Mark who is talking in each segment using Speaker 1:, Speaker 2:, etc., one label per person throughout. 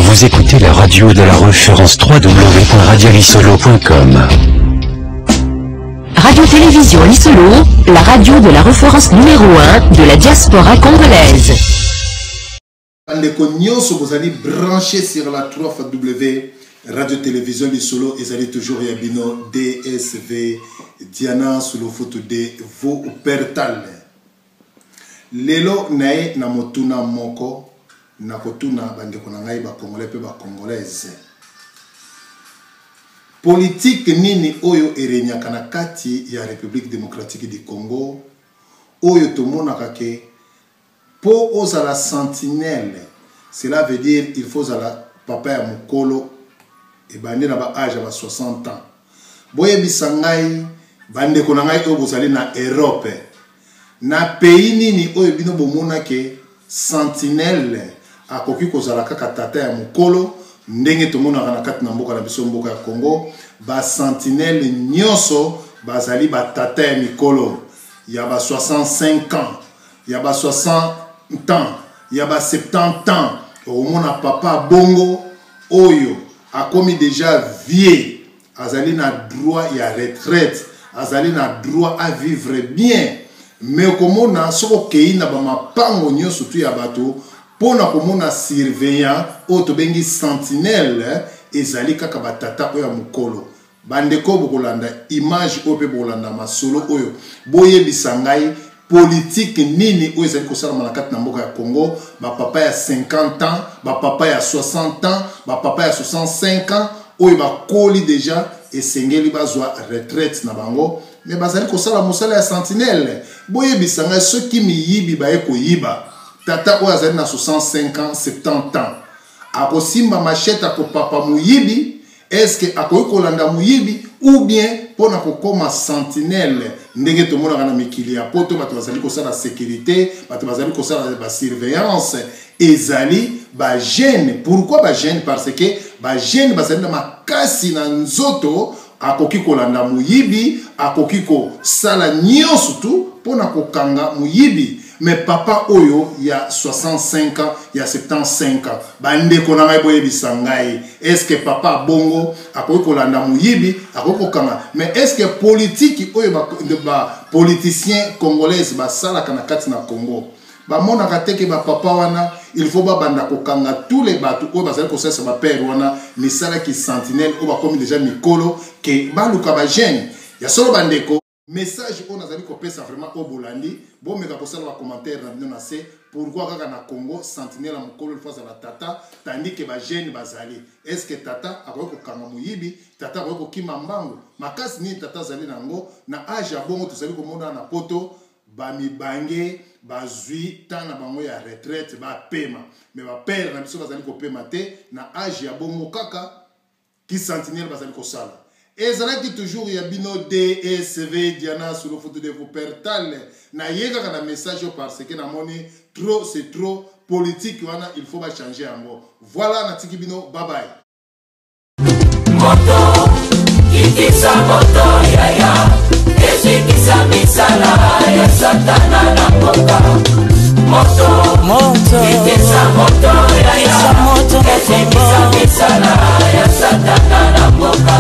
Speaker 1: Vous écoutez la radio de la référence www.radiolisolo.com.
Speaker 2: Radio-Télévision Lisolo, la radio de la référence numéro 1 de la diaspora congolaise.
Speaker 3: Bandeko nyonso bozali branché sur la 3 W Radio Télévision Lisolo ezali toujours ya bino DSV Diana Sulufutu de Wuppertal. Lelo naye na motuna moko nakotuna bandeko na ngai ba congolais pe ba congolaise. Politique nini oyo eregnaka na kati ya Republique democratique du Congo oyo tomonaka ke Po ozala sentinelle cela veut dire il faut ozala papa ya mukolo ebandi na ba age ya ba 60 ans. Boyebisa ngai ba ndeko na ngai oyo bozali na Europe na pays nini oyo bino bomona ke sentinelle akoki kozala kaka tata ya mukolo ndenge tomonaka na kati na mboka na biso mboka ya Congo ba sentinelle nyonso bazali ba tata ya mikolo ya ba 65 ans ya ba 60 ans ya ba 70 ans okomona papa bongo oyo akomi deja vieux azali na droit ya retraite azali na droit à vivre bien mais okomona soki okei na bamapango nyonso tu ya bato mpo na komona surveillant oyo tobengi sentinelle ezali kaka batata oyo ya mokolo Ba ndeko bokolanda image oyo pe bokolanda masolo oyo boyebisa ngai politique nini oyo ezali kosalama na kati na mboka ya Congo ba papa ya 50 ans ba papa ya 60 ans ba papa ya 65 ans oyo bakoli deja esengeli bazwa retraite na bango me bazali kosala mosala ya sentinelle boyebisa ngai soki miyibi baye koyiba tata oyo azali na 65 ans 70 ans akosimba machette akopapa moyibi Est-ce que akoki kolanda moyibi ou bien mpo na kokoma sentinelle ndenge tomonaka na mikili ya poto bato bazali kosala securite bato bazali kosala ba surveillance ezali ba jeune pourquoi ba jeune parce que ba jeune bazali na makasi na nzoto akoki kolanda moyibi akoki kosala nyonso tu mpo na kokanga moyibi mais papa oyo ya 65 ans ya 75 ans bandeko na ngai boyebisa ngai est ce que papa bongo akoki kolanda moyibi akoki kokanga mais est ce que politiki oyo bapoliticien ba congolaise basalaka na kati na congo bamonaka te ke bapapa wana il faut babanda kokanga tous les bato oyo bazali kosalisa bapere wana misala ki sentinelle oyo bakomi deja mikolo ke baluka bajeune ya solo bandeko Message oyo nazali kopesa vraiment oyo bolandi bomeka kosala ba commentaire na bino na se pourquoi kaka na Congo sentinelle ya mokolo il faut azala tata tandis que ba jeunes bazali est ce que tata akoki kokanga moyibi tata akoki kokima mbangu makasi nini tata azali na yango na age ya bongo tozali komona na poto ba mibange bazwi temps na bango ya retraite bapema mais ba père na biso bazali kopema te na age ya bongo kaka Ki sentinelle bazali kosala. Ezalaki toujours ya bino DSV Diana Sulufutu de Wuppertal. Na ye kaka na message oyo parce que namoni trop c'est trop politique wana il faut ba changer yango. Voilà natiki bino bye bye.
Speaker 4: Moto kitisa moto yaya ezikisa misala ya satana na mboka moto
Speaker 5: moto
Speaker 4: kitisa moto yaya
Speaker 5: moto na
Speaker 4: ezikisa
Speaker 5: Congo
Speaker 4: misala ya satana na mboka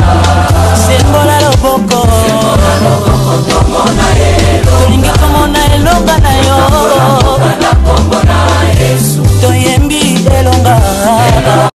Speaker 5: sembola loboko
Speaker 4: sembola loboko tomona elonga
Speaker 5: tolingi komona elonga na yo.